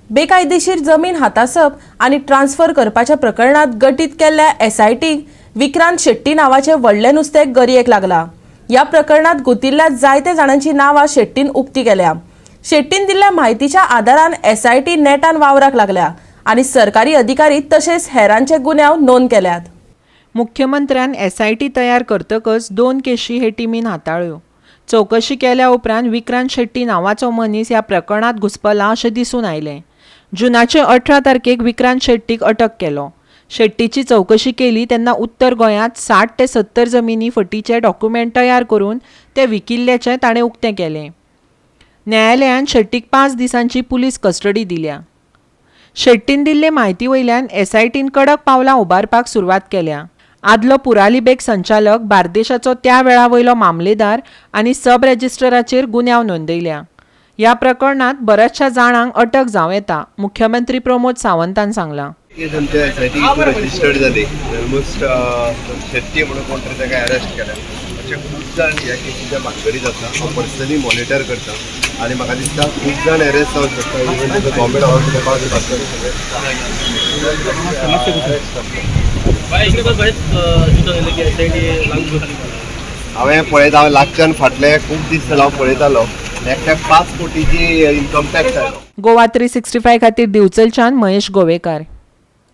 बेकायदेशीर जमीन हातासप आनी ट्रान्स्फर करपाच्या प्रकरणात गटीत केल्ल्या एसआयटीक विक्रांत शेट्टी नांवाचें व्हडलें नुस्तें गरयेक लागलां. ह्या प्रकरणात गुतिल्ल्या जायते जाणांची नांवां शेट्टीन उक्ती केल्या. शेट्टीन दिल्ल्या म्हायतीच्या आदारान एसआयटी नेटान वावराक लागल्या आनी सरकारी अधिकारी तशेंच हेरांचे गुन्यांव नोंद केल्यात. मुख्यमंत्र्यान एसआयटी तयार करतकच दोन केशी हे टिमीन हाताळ्ळ्यो. चवकशी केल्या उपरांत विक्रांत शेट्टी नांवाचो मनीस ह्या प्रकरणांत घुस्पला अशें दिसून आयलें. जुनाचे 18 तारखेक विक्रांत शेट्टीक अटक केलो. शेट्टीची चवकशी केली तेन्ना उत्तर गोंयांत 60 ते 70 जमिनी फटीचे डॉक्युमेंट तयार करून ते विकिल्ल्याचें ताणें उक्तें केलें. न्यायालयान शेट्टीक 5 दिसांची पुलीस कस्टडी दिल्या. शेट्टीन दिल्ले म्हायती वयल्यान एसआयटीन कडक पावलां उबारपाक सुरवात केल्या. आदलो पुराली बेग संचालक, बार्देशाचो त्या वेळा वयलो मामलेदार आनी सब रजिस्टराचेर गुन्यांव नोंदयल्या. ह्या प्रकरणांत बऱ्याचशा जाणांक अटक जावं येता, मुख्यमंत्री प्रमोद सावंतान सांगलां. केस आमच्या एसआयटी रजिस्टर्ड जाली. ऑलमोस्ट शेट्टी म्हणून कोण तरी ताका अरेस्ट केल्या. अशे खूब जाण ह्या केसीच्या भानगडीत आसा. हांव पर्सनली मॉनिटर करता आनी म्हाका दिसता खूब जाण अरेस्ट जावंक शकता. इवन ताचो गव्हर्मेंट हॉस्पिटल अरेस्ट जातले. हांवें पळयता, हांव लागच्यान फाटले खूब दीस जाले हांव पळयतालो, एकट्याक 5 कोटीची इन्कम टॅक्स आयलो. गोवा 365 खातीर दिवचलच्यान महेश गोवेकार.